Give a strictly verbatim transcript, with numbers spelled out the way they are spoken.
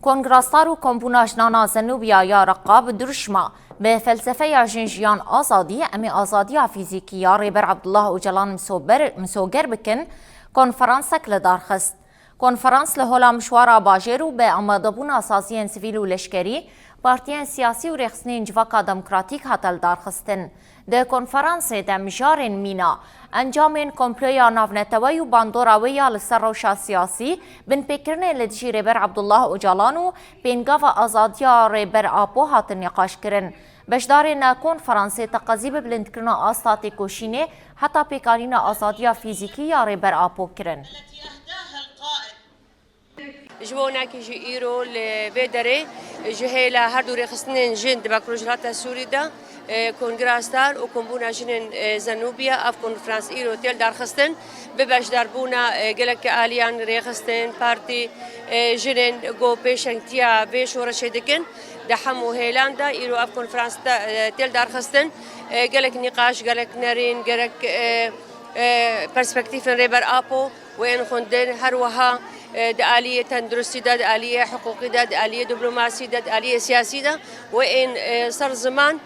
Kongra Star û Kombûna Jinana Zenûbiya ya Reqa bi duruşma bi felsefeya Jin, Jiyan, Azadî, em ê azadiya fîzîkî ya Rêber Abdullah Ocalan misober, misoger bikin, konferansek li dar xist. Konferans li Hola Mişwara Bajêr û bi amadebûna saziyên sivîl û leşkerî, partiyên siyasî û rêxistinên Civaka Demokratîk hate lidarxistin. Di konferansê de mijarên mîna, encamên komploya navneteweyî û bandora wê ya li ser rewşa siyasî, binpêkirinên li dijî Rêber Abdullah Ocalan û pêngava azadiya Rêber Apo hatin nîqaşkirin. Beşdarên konferansê teqezî bi bilindkirina asta têkoşînê heta pêkanîna azadiya fîzîkî ya Rêber Apo kirin. Ji bo nekî jî îro li vê derê ji hêla her du rêxistinên jin di Bakur Rojhilata Sûrî de, e, Kongra Star û Kombûna Jinên, e, Zenûbiya, ev konferans îro tê lidarxistin, bi beşdarbûna, e, gelek aliyan, rêxistin, partî, e, jinên ku pêşengtiya vê şoreşê dikin. Di hemû hêlan de îro ev konferans de, e, tê lidarxistin. E, gelek nîqaş, gelek nerîn, gelek, e, e, perspektîfên Rêber Apo wê yên xwendin, her wiha, e, di aliyê tenduristî de, di aliyê hiqûqî de, di aliyê diplomasî de, di aliyê siyasî de wê yên, e, ser ziman.